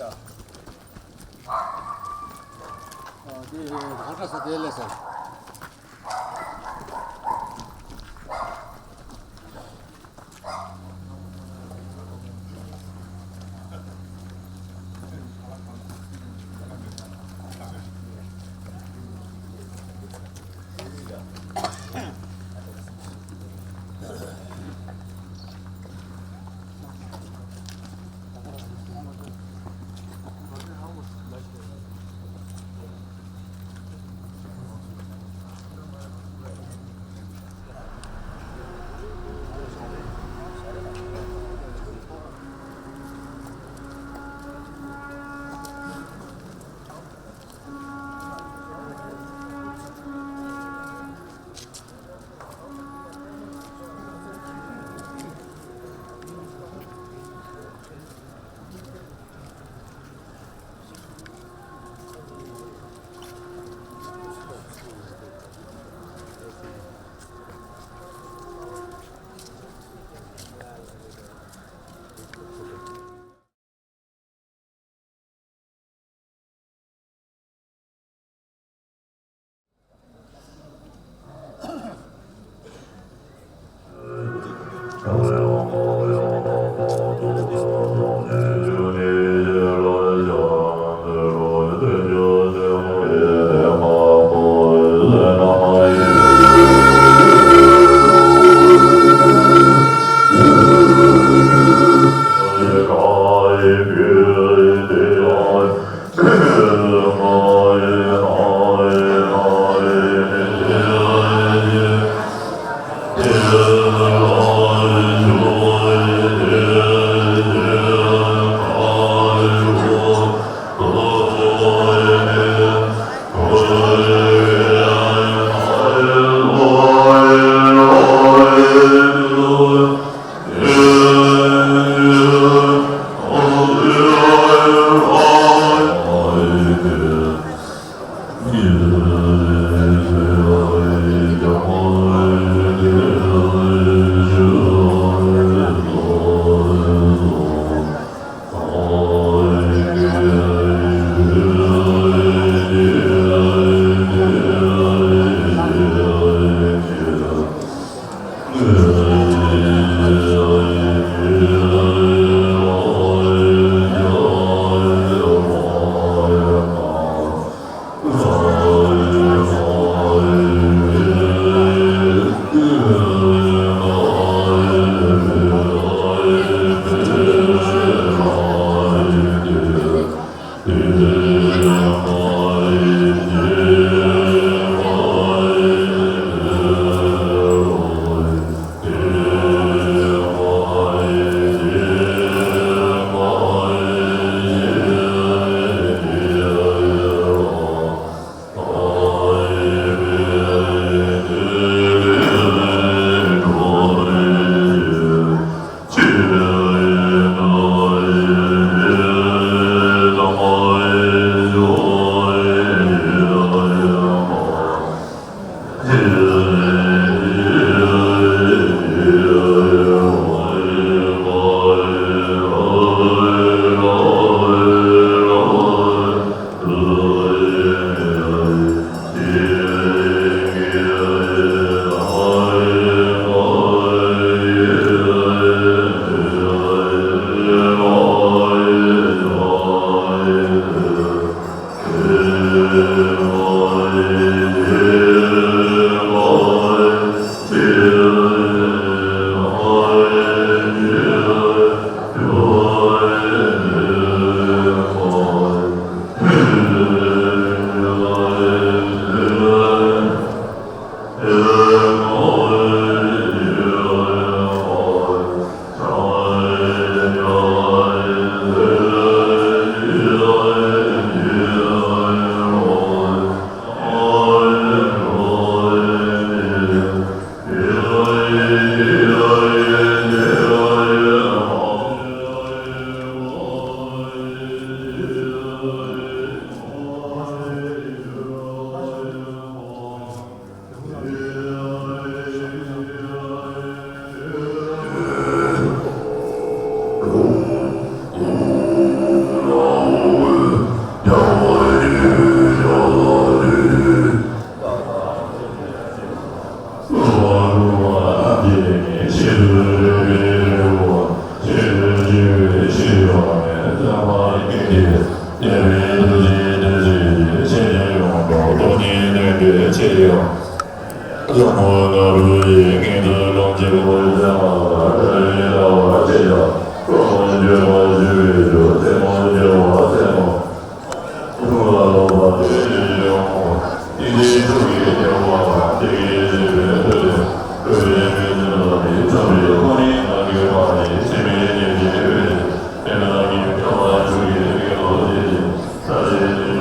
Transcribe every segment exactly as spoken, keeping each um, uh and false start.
ཨ། དེ་ཧོ་ཁྲ་ས་དེ་ལས་སོ། ཡབ་ཡུམ་ཐུགས་རྗེའི་བདུད་རྩི་འདི། ཆེ་འབྲིང་ཡོངས་རྫོགས་སྟོང་ཉིད་སྟོན་པའི་ཆེད་དུ། ཟབ་མོ་ལྟ་བུ་ཡི་ཀུན་ཏུ་ལོངས་སྤྱོད་པར་བྱ་བ་ལ། རབ་རིབ་ལྟ་བ་ཆེ་ཆུང་ཁྲོ་མོ་བཅོས་པ་བཅོས་པའི་མཆོག་རྩེད་མོ་བཅོས་པ་རྩེད་མོ། ཐུགས་ལ་ལོག་པ་དེ་ཡི་ཡོང་ངོ་། ཏིང་འཛིན་ཐུགས་ཀྱི་སྐྱོབ་པ་དང་། དེ་ཡི་སྲིད་པའི་མཐུ་ལས་གྲོལ་བའི་མི་ཚུལ་ལ་ནི། འཚམས་པའི་ཁོང་ནི་ང་གི་བར་ནི། ཕྱི་མའི་ཉེར་གཅིག་འོད་ཟེར་དེ་ལ་ནི། སྐྱོབ་པ་མཆོག་གི་དགེ་སློང་དེ་བཞིན་ས་ཆེན་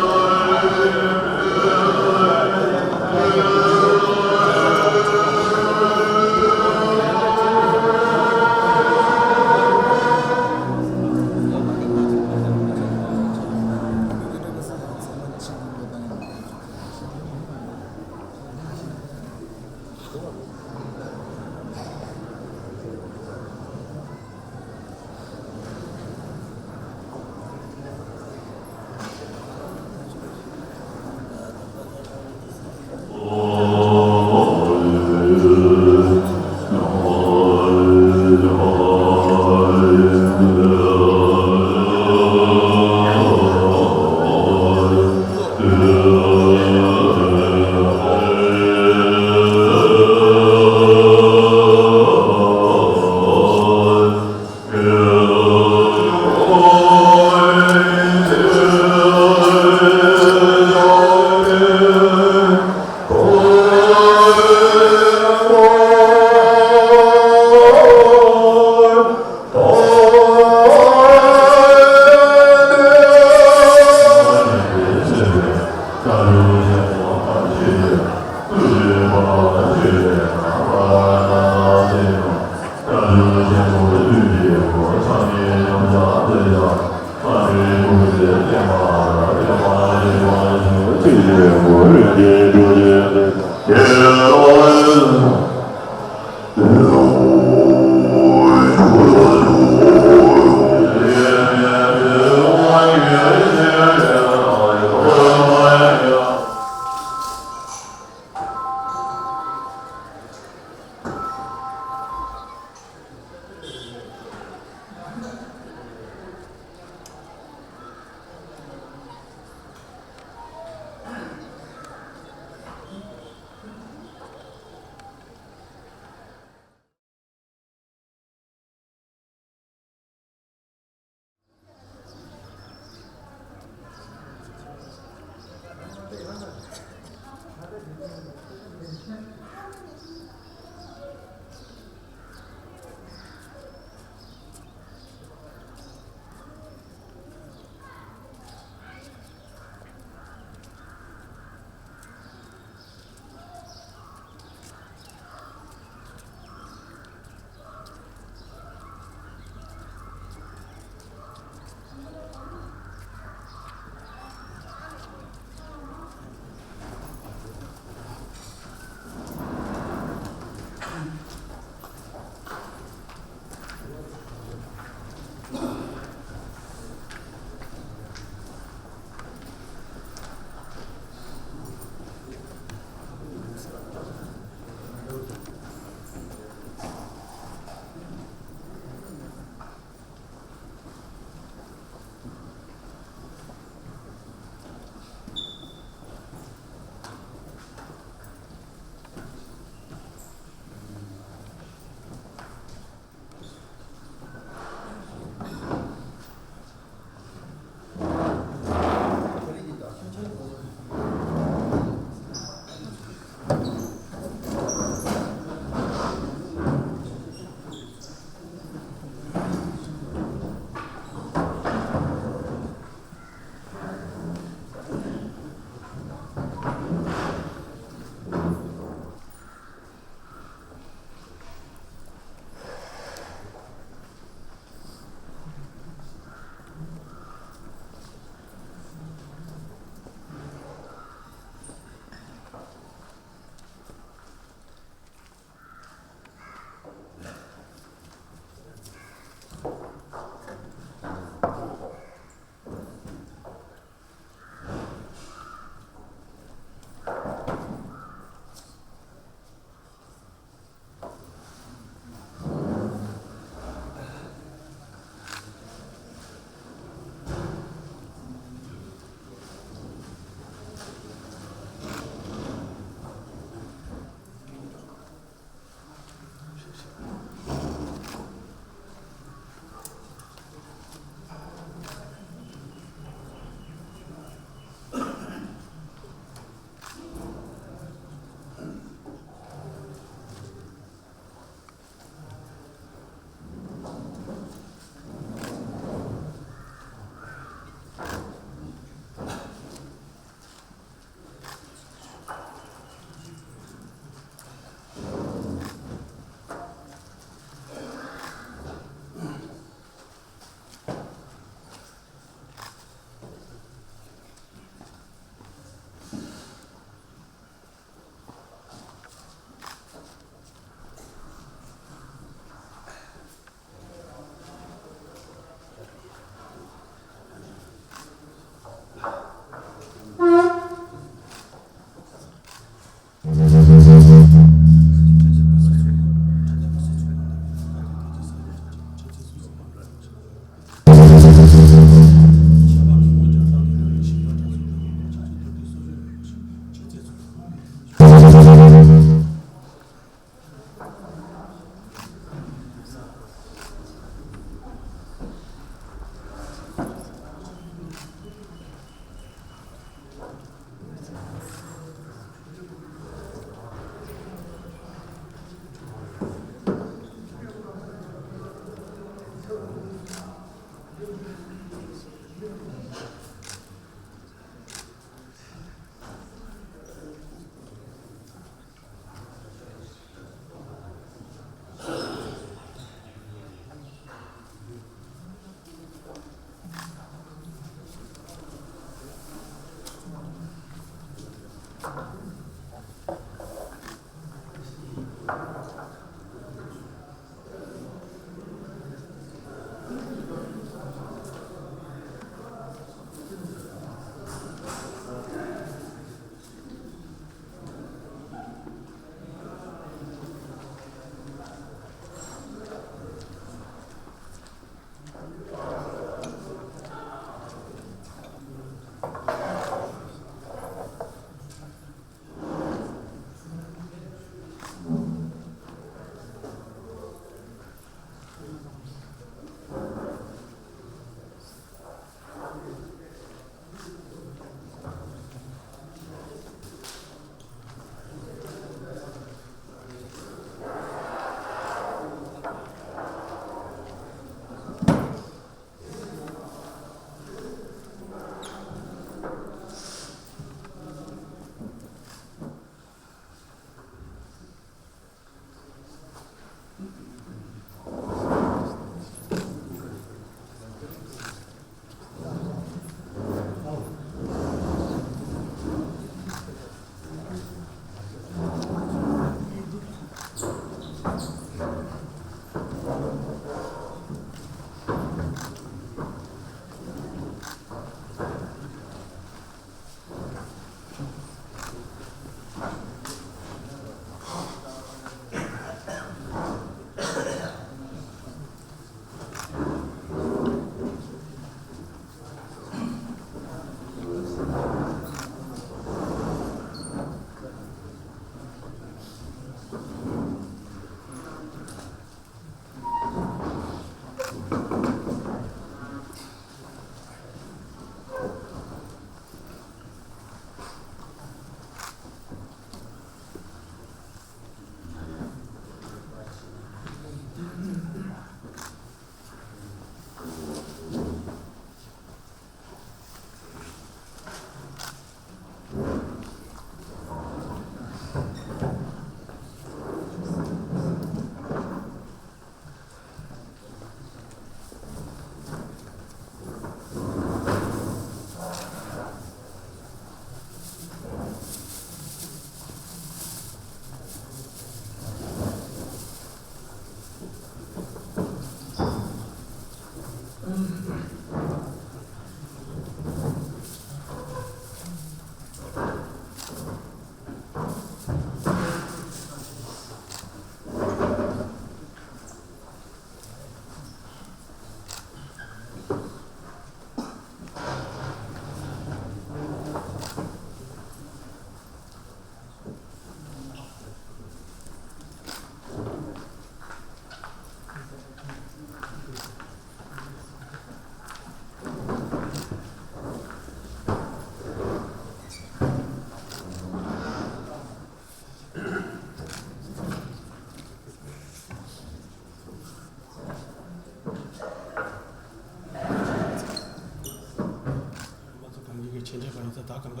མ་ཚོ་གང་གི་གི་ཆེན་ཆེན་པ་ཡིན་ཙང་ད་གང་ག་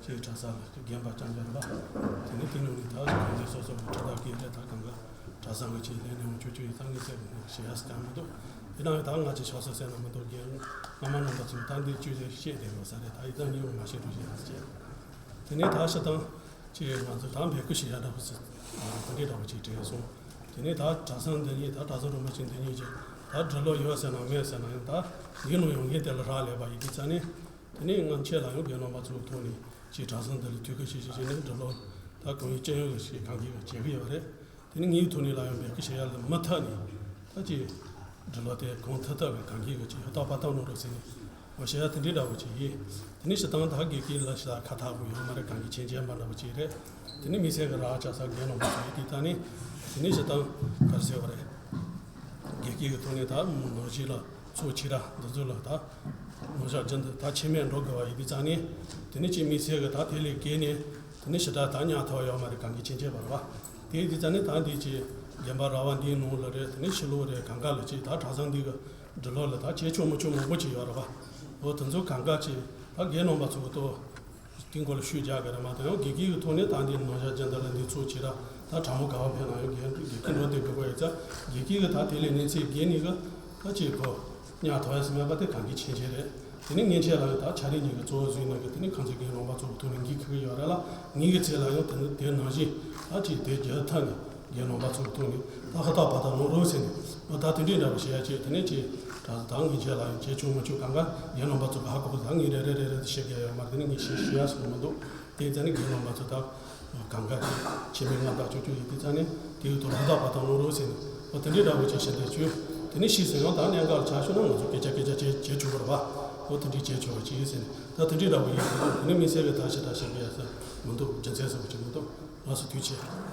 ཅིག་གྲྭ་ས་ལ་རྒན་པ་རྐྱང་རྐྱང་རེད་པ། དེ་ནས་དེ་ནང་ནས་ད་གང་གི་སོ་སོ་གི་གྲྭ་བདག་གི་རེད། ད་གང་ག་གྲྭ་ས་ང་ཅིག་ལས་ནས་འོང་ཆོག་ཆོག་ཡིན་ཙང་ངས་ཟེར་ནས་ཞེ་ཡ་ས་ཀྱང་མི་འདུག་དེ་ནང་ཡང་ད་ང་ཅིག་ཆོག་ས་ཟེར་ན་མི་འདུག་རྒན་སྔ་མ་རྣམ་པ་ཚོས་ད་འདི་བཅུ་ཞེ་བཤད་བསྡད་ཡོད་ས་རེད། ད་ཡིན་ཙང་ངས་འོང་མ་བཤད་རོགས་ཞེས་ཟེར། དེ་ནས་ད་ཤི་དང་། ཅེས་ང་ཚོས་ད་འབོད་སྐུལ་ཞུ་ཡ་འདྲ་པོ་ཞིག་དེ་འདྲའི་འདྲ་པོ་ཅིག་དྲན་སོང་། དེ་ནས་ད་གྲྭ་ཚང་འདི་གཉིས་ད་གྲྭ་ཚང་རིན་པོ་ཆེ་འདི་གཉིས་ཀྱིས་ད་འབྲི་ཀློག་ཡོད་ཟེར་ན་མེད་ཟེར་ན་ཡང་ད་འདིའི་ནང་ཡོང་མཁན་དེ་ལ་རག་ལས་པ་ཡིན་དུས་ཙང་ནས། དེ་ནས་ང་ཁྱེད་ལ་ཡང་རྒན་རྣམ་པ་ཚོའི་ཐོག་ནས་ཅིག་གྲྭ་ཚང་འདི་ལ་ཐུགས་ཁུར་ཆེ་ཆེ་བྱས་ནས་འབྲི་ཀློག་ད་གང་ཡིན་ཅི་ཡོང་གི་ཞིག་གང་གིས་བྱེད་ཀྱི་ཡོད་རེད། དེ་ནས་ངའི་ཐོག་ནས་ལ་ཡང་འབོད་སྐུལ་བྱེད་ཡ་ལ་མུ་མཐུད་ནས་ད་ཅིག་འབྲི་ཀློག་དེ་གང་ཐུབ་ཐུབ་ཀྱིས་གང་གིས་ཀྱི་ཅིག་ཧུར་ཐག་པ་ཐག་གནང་རོགས་ཟེར་ནས་ངོ་ཤེས་ཡ་དེ་འདྲའི་འདྲ་བོ་ཅིག་ཡིན། དེ་ནས་སྤྱིར་བཏང་ད་དགེ་རྒན་ལ་ཞེ་དྲག་ཁ་ཐག་པོ་ཡོད་མ་རེད། གང་གི་མཁྱེན་མཁྱེན་པ་འདྲ་བོ་ཅིག་རེད། དེ་ནས་དམིགས་བསལ་གྱི་རག་ཆགས་ས་རྒན་རྣམ་པ་ཚོ་ཡིན་དུས་ད་ནི་དེ་ནས་སྤྱིར་བཏང་ག་རེ་ཟེར་བ་རེད། དགེ་རྒན་གྱི་ཐོག་ནས་ད་ནང་བཞིན་ལ་ཚོགས་ཆེ་ར་འདི་ཚོ་ལ་ད་ནང་བཞག་རྒྱུན་དུ་ད་ཆེད་མེད་འགྲོ་དགོས་པ་ཡིན་དུས་ཙང་ནས་དེ་ནས་ཅིག་དམིགས་བསལ་གྱི་ད་དེ་ལས་བརྒལ་ནས། དེ་ནས་ཞེ་དྲག་ད་གཉའ་ཐོ་ཡོད་མ་རེད། གང་གི་མཁྱེན་མཁྱེན་པ་རེད་པ། དེ་ཡིན་དུས་ཙང་ནས་ད་འདི་ཅིག་རྒན་པ་ར་བ་འདིའི་ནང་ལ་རེད། དེ་ནས་ཕྱི་ལོགས་རེད། གང་ག་ལ་ཅིག་ད་གྲྭ་ཚང་འདི་གི་འབྲི་ཀློག་ལ་ད་བྱེད་ཆོག་མི་ཆོག་མང་པོ་ཅིག་ཡོད་རེད་པ། འོ་དེ་ཚོ་གང་ག་ཅིག་ད་རྒན་རྣམ་པ་ཚོ་གི་ཐོག་དེའི་སྐོར་ལ་ཤུགས་རྒྱག་གི་རེད་མ་གཏོགས་ཡང་དགེ་རྒན་གྱི་ཐོག་ནས་ད་འདི་ནང་བཞག་རྒྱུན་དུ་ལ་འདི་ཚོགས་བྱེད་ར་ད་དྲང་མོ་ག་བ་ཕེབས་ན་ཡང་རྒན་དགེ་རྒན་འགྲོ་བསྡད་དགོས་པ་ཡོད་ཙང་དགེ་རྒན་གྱི་ད་དེ་ལས་གནས་ཚད་བརྒལ་ནས་གི་ད་ཅིག་གོ་གཉའ་ཐོ་ཡ་སི་མེད་པ་དེ་གང་གི་མཁྱེན་མཁྱེན་རེད། དེ་ནས་ངས་ཁྱེད་ལ་ཡང་ད་ཕྱག་ལས་གཉིས་ཀྱི་གཙོ་བོ་བཟུང་ནས་གི་དེ་ནས་གང་ཚེ་རྒན་རྣམ་པ་ཚོ་གི་ཐོག་ནས་འགན་འཁུར་གི་ཡོད་རེད་ལ། ངེད་ཀྱི་ཚེ་ལ་ཡང་དེ་ནི་དེ་ནང་བཞིན་ད་ཅིག་དེ་རྒྱལ་ཐབས་ནས། རྒན་ལོན་པ་ཚོ་གི་ཐོག་ནས་ད་ཧ་ཐག་པ་ཐག་ལོན་རོགས་ཟེར་ནས་ད་དེ་འདྲའི་འདྲ་བོ་བྱེད་ཡ་ཅིག་དེ་ནས་ཅིག་ད་ད་ངས་རྗེས་ལ་ཡང་བྱེད་ཆོག་མ་ཆོག་གང་ག་རྒན་ལོན་པ་ཚོ་གི་ཧ་གོ་གི། ད་ངས་རེ་རེ་རེ་རེ་དུ་བཤད་གི་ཡ་ཡོད་མ་རེད། དེ་ནས་ངས་ཞུ་ཞུ་ཡ་སོང་མི་འདུག་དེ་ཙ་ནས་རྒན་ལོན་པ་ཚོ་ད་གང་ག་ཅིག་ཆེད་མེད་མངའ་བདག་ཅོག་ཅོག་ཡིན་དུས་ཙ་ནས་དེའི་ཐོག་ལ་ཧ་ཐག་པ་ཐག་ལོན་རོགས་ཟེར་ནས་ཨོ་དེ་འདྲའི་འདྲ་བོ་ཅིག་བྱེད་འདོད་བྱུང་། དེ་ནས་ཤི་ཟིན་ཡང་ད་གནད་འགག་ཆ་ཤོར་ན་ང་ཚོ་སྐད་ཆ་སྐད་ཆ་བྱེད་བྱེད་ཆོག་གི་རེད་པ། ཨོ་དེ་འདྲའི་བྱེད་ཆོག་པ་ཅིག་ཡིན་ཟེར་ནས་ད་དེ་འདྲའི་འདྲ་བོ་ཡིན་ཟེར་ནས་དེ་ནས་དམིགས་བསལ་གྱི་ད་ཞེ་དྲག་བཤད་གི་ཡ་ཟེར་མི་འདུག་རྒྱུ་མཚན་ཟེར་བ་ཅིག་མི་འདུག་ལགས་སོ། ཐུགས་རྗེ་ཆེ།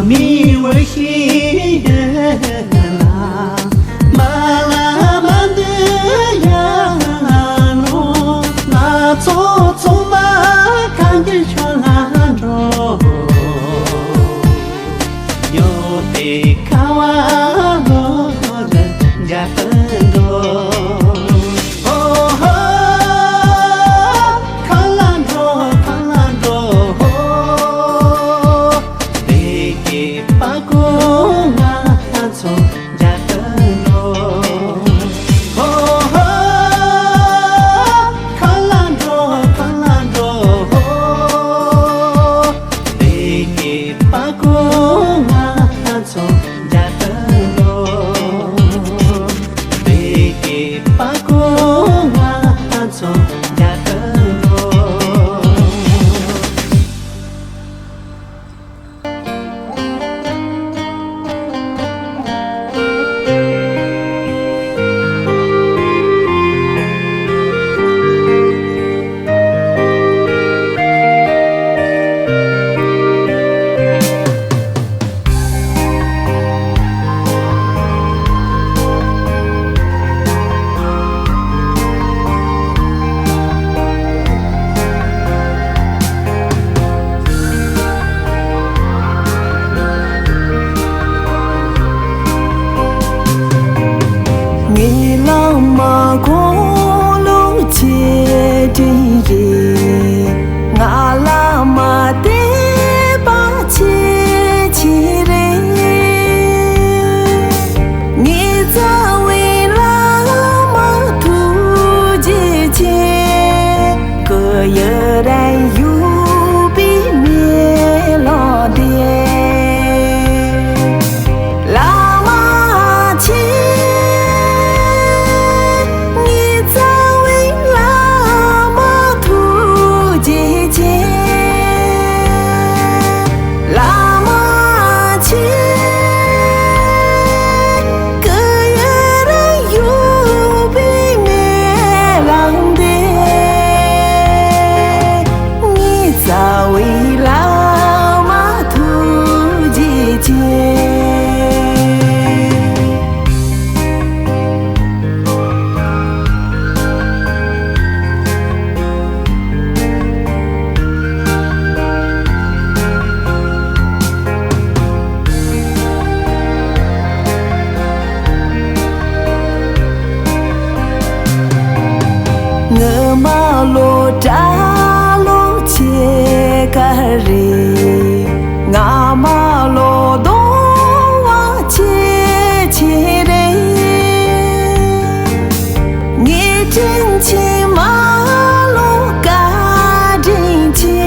མི་བ་ཤི་ཡ་ལ་མ་ལ་མ་འདི་ཡ་ལོ། ང་ཚོ་ཚང་མ་གང་གི་ཆོ་ལ་འགྲོ། ཡོ་དེ་ཁ་བ་ལོ་ལ་འཇའ་པན་འགྲོ། ཧོ་ཧོ། ཁ་ལ་འགྲོ་ཁ་ལ་འགྲོ་ཧོ། དེ་གི་པ་ཀོ་ང་ཚོ་འཇའ་པན་འགྲོ། ཧོ་ཧོ། ཁ་ལ་འགྲོ་ཁ་ལ་འགྲོ་ཧོ། དེ་གི་པ་ཀོ་ང་ཚོ་འཇའ་པན་འགྲོ། དེ་གི་པ་ཀོ་ང་ཚོ་འཇའ་པན་འགྲོ། ངའི་བླ་མ་དགུང་ལོ་ཆེ་འདྲིས་རེད། ང་བླ་མ་དད་པ་ཆེ་ཆེ་རེད། ངའི་རྩ་བའི་བླ་མ་ཐུགས་རྗེ་ཆེ། སྐུ་ཡི་རང་ཡུལ་པའི་མེ་ལོང་དེ། བླ་མ་ཆེ། ངའི་རྩ་བའི་བླ་མ་ཐུགས་རྗེ་ཆེ། བླ་མ་ཆེ། སྐུ་ཡི་རང་ཡུལ་པའི་མེ་ལོང་དེ། ངའི་རྩ་བའི་བླ་མ་ཐུགས་རྗེ་ཆེ། ངའི་མ་ལོ་གྲྭ་ལོ་ཆེ་ག་རེད། ང་མ་ལོ་གདོང་བ་ཆེ་ཆེ་རེད། ངའི་དྲིན་ཆེན་མ་ལོ་བཀའ་དྲིན་ཆེ།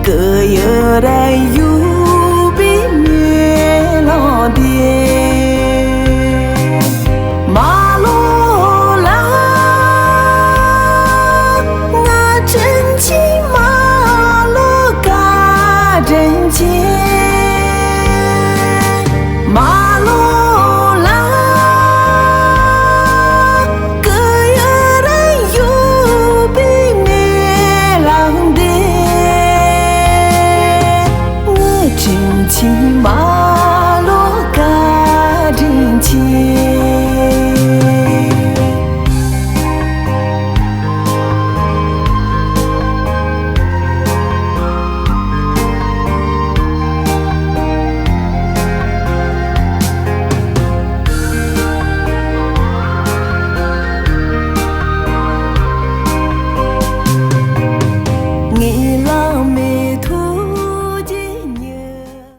སྐུ་ཡི་རང་ཡུལ་པའི་མེ་ལོང་དེ། མ་ལོ་ལ། ང་དྲིན་ཆེན་མ་ལོ་བཀའ་དྲིན་ཆེ། མ་ལོ་ལ། སྐུ་ཡི་རང་ཡུལ་པའི་མེ་ལོང་དེ། ངའི་དྲིན་ཆེན་མ་